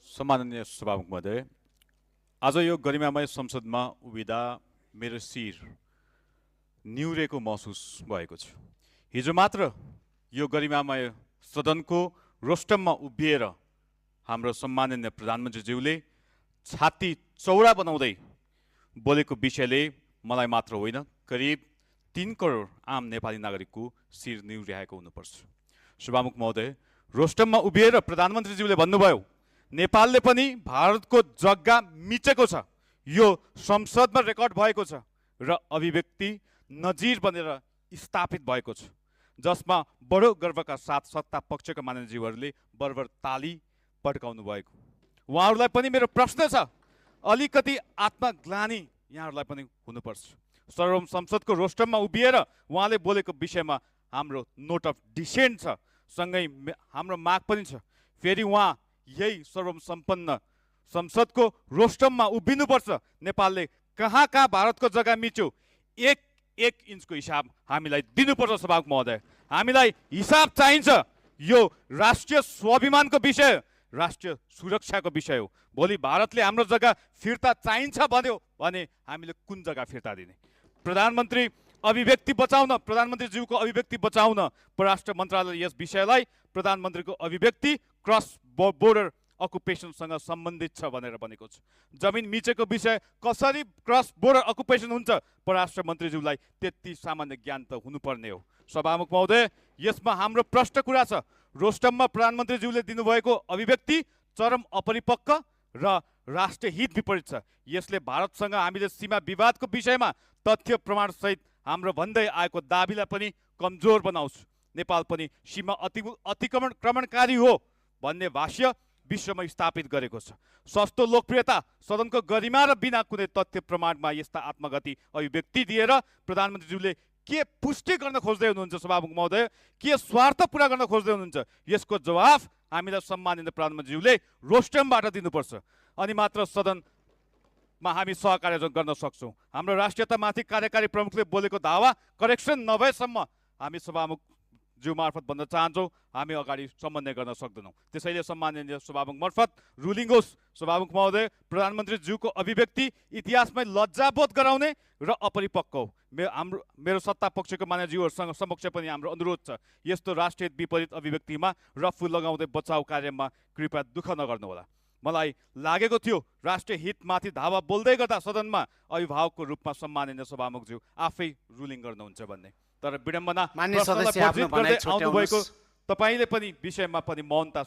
सम्माननीय सभामुख महोदय, आज यो गरिमामय संसदमा उभिँदा मेरो शिर निहुरेको महसुस भएको छ। हिजो मात्र यो गरिमामय सदनको रोस्टममा उभिएर हाम्रो सम्माननीय प्रधानमन्त्रीज्यूले छाती चौडा बनाउँदै बोलेको विषयले मलाई मात्र होइन, करिब 3 करोड आम नेपाली नागरिकको शिर निहुर्याएको हुनुपर्छ। सभामुख महोदय, रोस्टममा उभिएर प्रधानमन्त्रीज्यूले भन्नुभयो नेपालले पनि भारतको जग्गा मिचेको छ, यो संसदमा रेकर्ड भएको छ र अभिव्यक्ति नजिर बनेर स्थापित भएको छ, जसमा बडो गर्वका साथ सत्ता पक्षका माननीयज्यूहरूले बरबर ताली पड्काउनु भएको। उहाँहरूलाई पनि मेरो प्रश्न छ, अलिकति आत्मग्लानी यहाँहरूलाई पनि हुनुपर्छ। सर्वोच्च संसदको रोस्टममा उभिएर उहाँले बोलेको विषयमा हाम्रो नोट अफ डिसेन्ट छ, सँगै हाम्रो माग पनि छ। फेरि उहाँ यही सर्वोच्च सम्पन्न संसदको रोस्टममा उभिनुपर्छ। नेपालले कहाँ कहाँ भारतको जग्गा मिच्यो, एक इन्चको हिसाब हामीलाई दिनुपर्छ। सभामुख महोदय, हामीलाई हिसाब चाहिन्छ। यो राष्ट्रिय स्वाभिमानको विषय, राष्ट्रिय सुरक्षाको विषय हो। भोलि भारतले हाम्रो जग्गा फिर्ता चाहिन्छ भन्यो भने हामीले कुन जग्गा फिर्ता दिने? प्रधानमन्त्री अभिव्यक्ति बचाउन, प्रधानमन्त्रीज्यूको अभिव्यक्ति बचाउन परराष्ट्र मन्त्रालयले यस विषयलाई प्रधानमन्त्रीको अभिव्यक्ति क्रस बोर्डर अकुपेसनसँग सम्बन्धित छ भनेर भनेको छ। जमिन मिचेको विषय कसरी क्रस बोर्डर अकुपेसन हुन्छ, परराष्ट्र मन्त्रीज्यूलाई त्यति सामान्य ज्ञान त हुनुपर्ने हो। सभामुख महोदय, यसमा हाम्रो प्रश्न कुरा छ, रोस्टममा प्रधानमन्त्रीज्यूले दिनुभएको अभिव्यक्ति चरम अपरिपक्व र राष्ट्रिय हित विपरीत छ। यसले भारतसँग हामीले सीमा विवादको विषयमा तथ्य प्रमाण सहित हाम्रो भन्दै आएको दाबीलाई पनि कमजोर बनाउँछ। नेपाल पनि सीमा अतिक्रमणकारी हो भन्ने भाष्य विश्वमा स्थापित गरेको छ। सस्तो लोकप्रियता, सदनको गरिमा र बिना कुनै तथ्य प्रमाणमा यस्ता आत्मघाती अभिव्यक्ति दिएर प्रधानमन्त्रीज्यूले के पुष्टि गर्न खोज्दै हुनुहुन्छ? सभामुख महोदय, के स्वार्थ पुरा गर्न खोज्दै हुनुहुन्छ? यसको जवाफ हामीलाई सम्माननीय प्रधानमन्त्रीज्यूले रोस्टमबाट दिनुपर्छ, अनि मात्र सदनमा हामी सहकार्य गर्न सक्छौँ। हाम्रो राष्ट्रियतामाथि कार्यकारी प्रमुखले बोलेको दावा करेक्सन नभएसम्म हामी सभामुख ज्यू मार्फत भन्न चाहन्छौँ, हामी अगाडि समन्वय गर्न सक्दैनौँ। त्यसैले सम्माननीय सभामुख मार्फत रुलिङ होस्। सभामुख महोदय, प्रधानमन्त्रीज्यूको अभिव्यक्ति इतिहासमै लज्जाबोध गराउने र अपरिपक्व हो। मेरो सत्ता पक्षको मान्यज्यूहरूसँग समक्ष पनि हाम्रो अनुरोध छ, यस्तो राष्ट्रिय विपरीत अभिव्यक्तिमा रफू लगाउँदै बचाउ कार्यमा कृपया दुःख नगर्नुहोला। मलाई लागेको थियो राष्ट्रिय हितमाथि धावा बोल्दै गर्दा सदनमा अभिभावकको रूपमा सम्माननीय सभामुखज्यू आफै रुलिङ गर्नुहुन्छ भन्ने, तर विडम्बना मान्य सदस्य आफ्नो भनाइ छुट्याउनुहोस्। आउनुभएको तपाईँले पनि विषयमा पनि मौनता